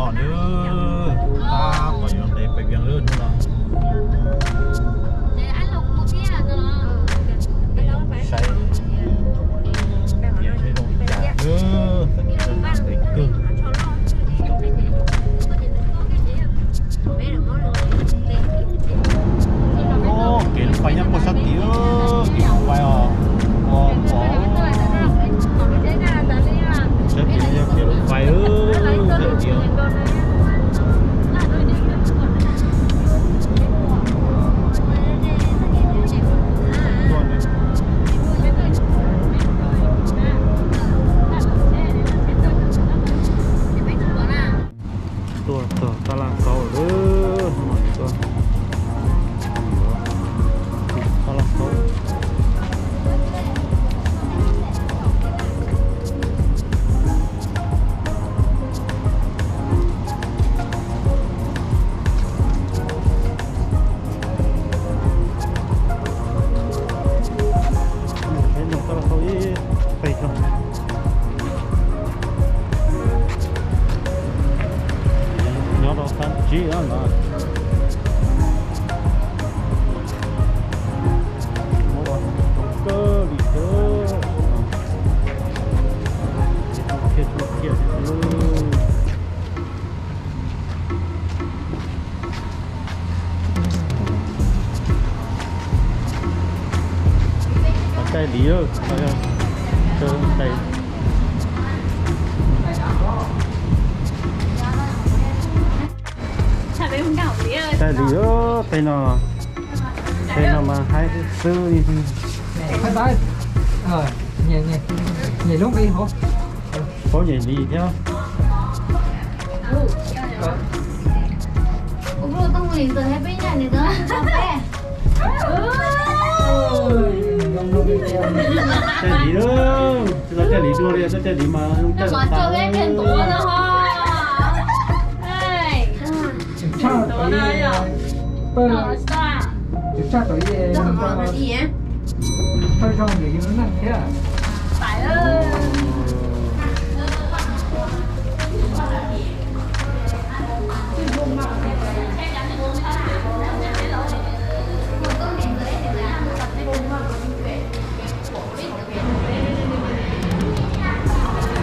Tab tom yuav nqes pem Vias lawm hnub no. Saib Vias zoo li cas lawm, nqes kawg. Kev lub fais nyob puag sab tid, kev lub fais os, ua pom. Sab tid yog kev lub fais, sab tid. Tuaj txog tab laj saub lawm, tuaj tab laj saub. Tab laj saub ib peb tog. Nyob rau xab tsib no. Muaj ua zoo kawg li thiab. Thiaj thiaj thiaj. Txog caij li, caij li, tej no, tej no mas haib xwb. Paub nyem li thiab. Caij li, tsis tau caij li dua li, tau caij li mas zoo caij li tas. Tsis tshaj tau ib, thawj zaug nws yus lub neej thiab.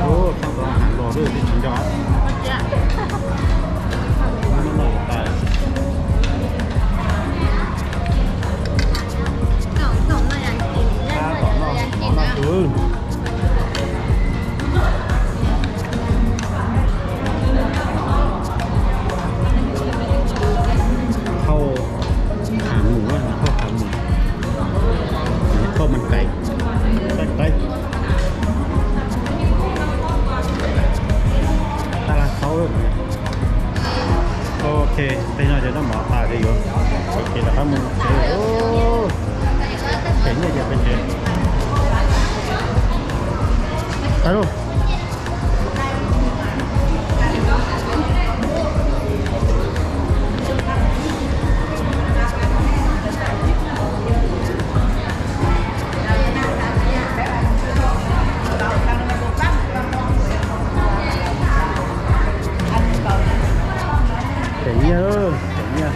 Ua, txog tau hav los lawm twb tsis nco. Thauj hav mus, thauj hav mus, thauj mas kais, kais, kais. Tab laj saub. Ok, tej no ces noj mov tas ces yuav, ces rov qab mus tsev. Ces nyiaj ces peb tsev. Qab lauj. Tseem nyiaj, tseem nyiaj.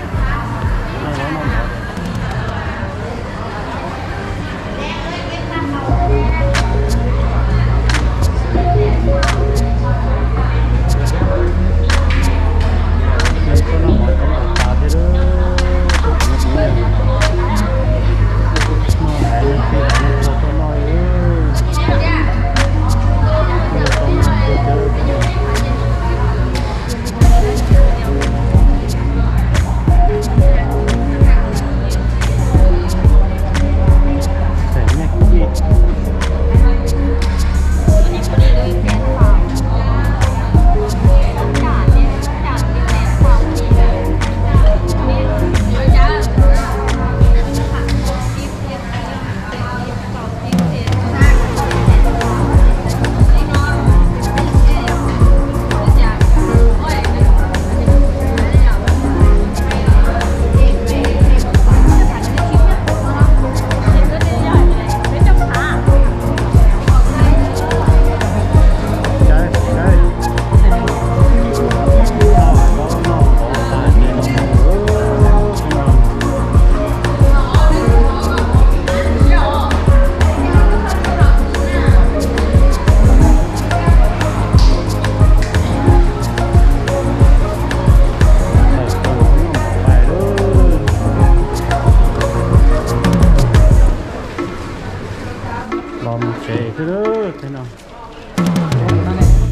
pem xwb, pem no.